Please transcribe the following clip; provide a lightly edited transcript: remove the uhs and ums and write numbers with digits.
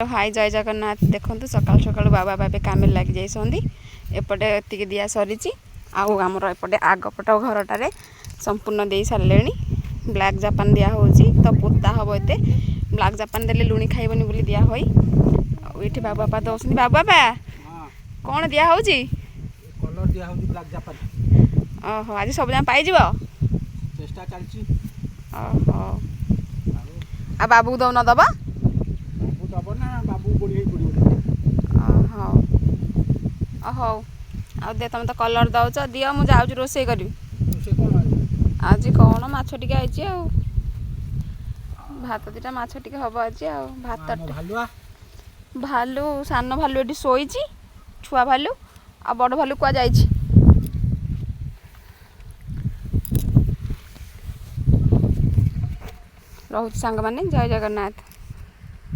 High, ଜୟ ଜଗନ୍ନାଥ। ଦେଖନ୍ତୁ, ସକାଳୁ ସକାଳୁ ବାବା ଏବେ କାମରେ ଲାଗି ଯାଇଛନ୍ତି। ଏପଟେ ଏତିକି ଦିଆ ସରିଛି ଆଉ ଆମର ଏପଟେ ଆଗପଟ ଘରଟାରେ ସମ୍ପୂର୍ଣ୍ଣ ଦେଇ ସାରିଲେଣି। ବ୍ଲାକ୍ ଜାପାନ ଦିଆ ହେଉଛି ତ ପୋତା ହେବ। ଏତେ ବ୍ଲାକ୍ ଜାପାନ ଦେଲେ ଲୁଣି ଖାଇବନି ବୋଲି ଦିଆ ହୋଇ। ଆଉ ଏଇଠି ବାବୁ ବାପା ଦେଉଛନ୍ତି। ବାବୁ ବାପା, କ'ଣ ଦିଆ ହେଉଛି? କଲର୍ ଦିଆ ହେଉଛି, ବ୍ଲାକ୍ ଜାପାନ। ଓହୋ, ଆଜି ସବୁ ଯାକ ପାଇଯିବ? ଚେଷ୍ଟା ଚାଲିଛି। ଓହୋ, ଆଉ ବାବୁକୁ ଦଉନ ଦବ? ବାବୁ ଦବ ନା, ବାବୁ ଗୋଡ଼ି ହେଇ ପଡ଼ିବ। ହଉ ହଉ, ଆଉ ଦେ, ତମେ ତ କଲର୍ ଦେଉଛ, ଦିଅ। ମୁଁ ଯାଉଛି ରୋଷେଇ କରିବି। ରୋଷେଇ କ'ଣ ଆଜି? କ'ଣ, ମାଛ ଟିକେ ଆଇଛି ଆଉ ଭାତ ଦୁଇଟା ମାଛ ଟିକେ ହବ ଆଜି। ଆଉ ଭାତ ଭାଲୁଆ? ଭାଲୁ, ସାନ ଭାଲୁ ଏଠି ଶୋଇଛି, ଛୁଆ ଭାଲୁ। ଆଉ ବଡ଼ ଭାଲୁ କୁଆଯାଇଛି। ରହୁଛି ସାଙ୍ଗମାନେ, ଜୟ ଜଗନ୍ନାଥ।